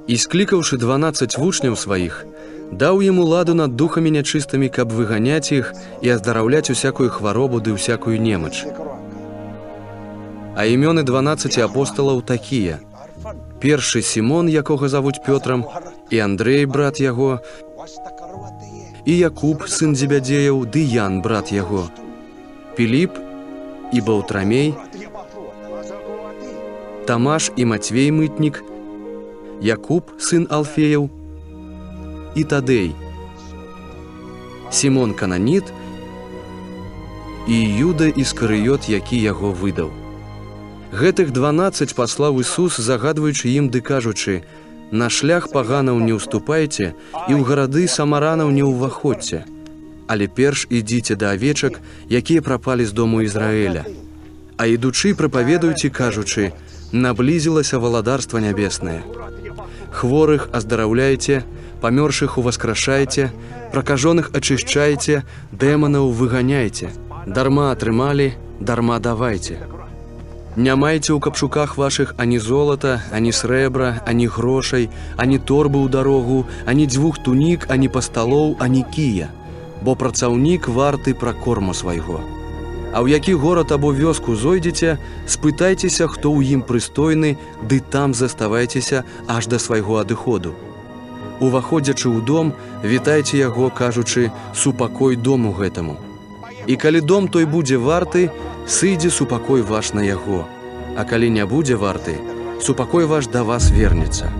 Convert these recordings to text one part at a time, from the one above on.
І, склікаўшы 12 вучняў сваіх, даў ім уладу над духамі нячыстымі, каб выганяць іх і аздараўляць усякую хваробу ды ўсякую немач. А імёны 12 апосталаў такія: першы Сімон, якога завуць Пётрам, і Андрэй, брат яго, і Якуб, сын Зебядзеяў, ды Ян, брат яго, Піліп і Баўтрамей, Тамаш і Мацвей мытнік, Якуб, сын Алфеяў, і Тадэй, Сімон Кананіт і Юда Іскарыёт, які яго выдаў. Гэтых 12 паслаў Ісус, загадваючы ім ды кажучы: на шлях паганаў не ўступайце і ў гарады самаранаў не ўваходзьце, але перш ідзіце да авечак, якія прапалі з дому Ізраэля. А ідучы, прапаведуйце, кажучы: наблізілася валадарства нябеснае. Хворых аздараўляйце, памёршых уваскрашайце, пракажоных ачышчайце, дэманаў выганяйце. Дарма атрымалі, дарма давайце. Не майце ў капшуках вашых ані золата, ані срэбра, ані грошай, ані торбы ў дарогу, ані дзвюх тунік, ані пасталоў, ані кія, бо працаўнік варты пракорму свайго. А ў які горад або вёску зойдзеце, спытайцеся, хто ў ім прыстойны, ды там заставайцеся аж да свайго адыходу. Уваходзячы ў дом, вітайце яго, кажучы: супакой дому гэтаму. І калі дом той будзе варты, сыдзе супакой ваш на яго, а калі не будзе варты, супакой ваш да вас вернецца.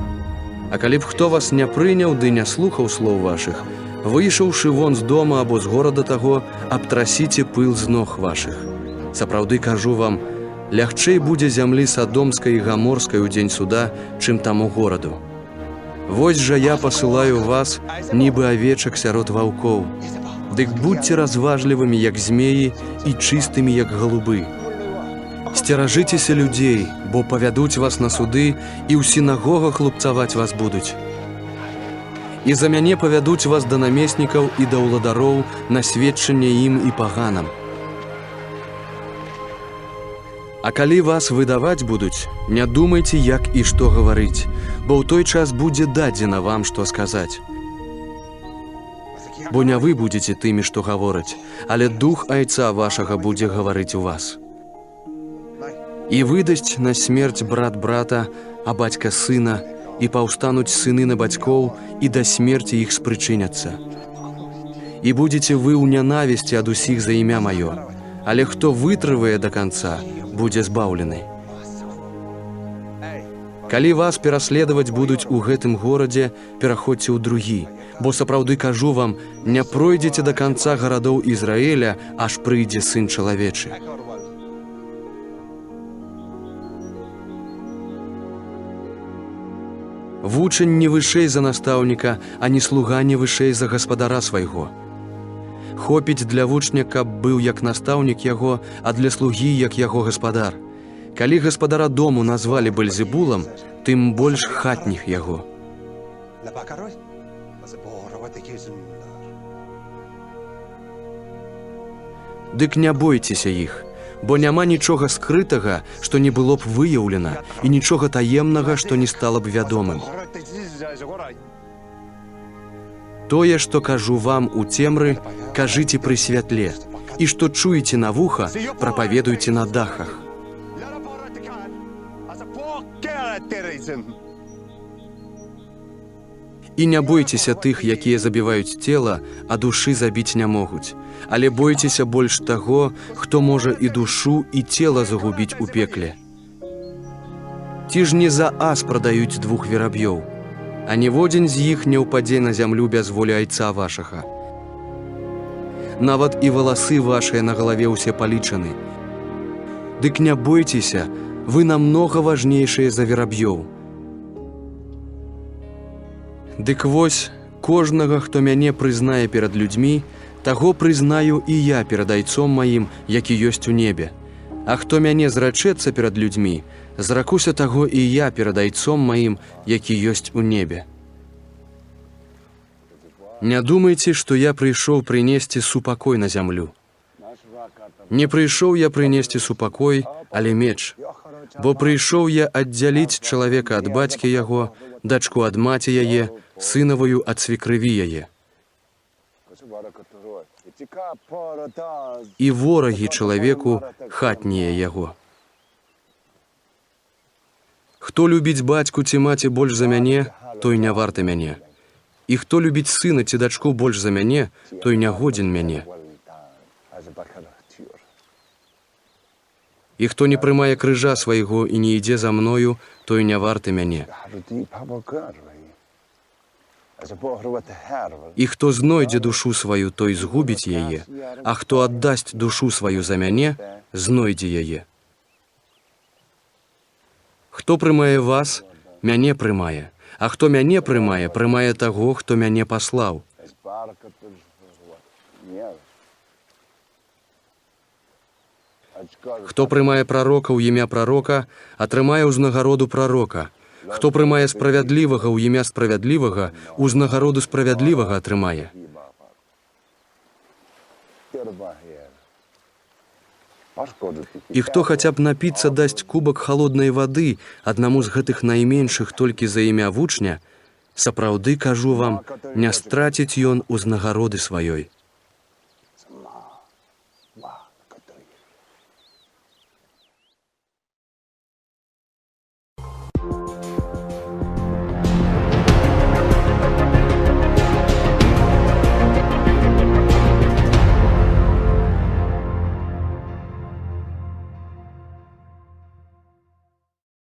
А калі б хто вас не прыняў ды не слухаў слоў вашых, выйшаўшы вон з дома або з горада таго, абтрасіце пыл з ног вашых. Сапраўды кажу вам, лягчэй будзе зямлі садомскай і гаморскай у дзень суда, чым таму гораду. Вось жа я пасылаю вас, нібы авечак сярод ваўкоў. Дык будьце разважлівымі, як змеі, і чыстымі, як галубы. Сцеражыцеся людзей, бо павядуць вас на суды і ў сінагогах лупцаваць вас будуць. І за мяне павядуць вас да намеснікаў і да ўладароў на сведчанне ім і паганам. А калі вас выдаваць будуць, не думайце, як і што гаварыць, бо ў той час будзе дадзена вам, што сказаць. Бо не вы будзеце тымі, што гавораць, але дух Айца вашага будзе гаварыць у вас. І выдасць на смерць брат брата, а бацька сына, і паўстануць сыны на бацькоў, і да смерці іх спрычыняцца. І будзеце вы ў нянавісці ад усіх за імя маё, але хто вытрывае да канца, будзе збаўлены. Калі вас пераследаваць будуць у гэтым горадзе, пераходзьце ў другі, бо сапраўды кажу вам, не пройдзеце да канца гарадоў Ізраэля, аж прыйдзе Сын Чалавечы. Вучань не вышэй за настаўніка, ані слуга не вышэй за гаспадара свайго. Хопіць для вучня, каб быў як настаўнік яго, а для слугі як яго гаспадар. Калі гаспадара дому назвалі Бэльзебулам, тым больш хатніх яго. Дык не бойцеся іх, бо няма нічога скрытага, што не было б выяўлена, і нічога таемнага, што не стала б вядомым. Тое, што кажу вам у цемры, кажыце пры святле, і што чуеце на вуха, прапаведуйце на дахах. І не бойцеся тых, якія забіваюць цела, а душы забіць не могуць. Але бойцеся больш таго, хто можа і душу, і цела загубіць у пекле. Ці ж не за ас прадаюць двух вераб'ёў, а ніводзін з іх не ўпадзе на зямлю без волі Айца вашага. Нават і валасы вашыя на галаве ўсе палічаны. Дык не бойцеся, вы намнога важнейшыя за вераб'ёў. Дык вось, кожнага, хто мяне прызнае перад людзьмі, таго прызнаю і я перад Айцом маім, які ёсць у небе. А хто мяне зрачэцца перад людзьмі, зракуся таго і я перад Айцом маім, які ёсць у небе. Не думайце, што я прыйшоў прынесці супакой на зямлю. Не прыйшоў я прынесці супакой, але меч. Бо прыйшоў я аддзяліць чалавека ад бацькі яго, дачку ад маці яе, сынавую ад свекрыві яе. І ворагі чалавеку хатнія яго. Хто любіць бацьку ці маці больш за мяне, той не варты мяне. І хто любіць сына ці дачку больш за мяне, той не годзін мяне. І хто не прымае крыжа свайго і не ідзе за мною, той не варты мяне. І хто знойдзе душу сваю, той згубіць яе, а хто аддасць душу сваю за мяне, знойдзе яе. Хто прымае вас, мяне прымае, а хто мяне прымае, прымае таго, хто мяне паслаў. Хто прымае прарока ў імя прарока, атрымае ўзнагароду прарока. Хто прымае справядлівага ў імя справядлівага, узнагароду справядлівага атрымае. І хто хаця б напіцца дасць кубак халоднай вады аднаму з гэтых найменшых толькі за імя вучня, сапраўды кажу вам, не страціць ён узнагароды сваёй.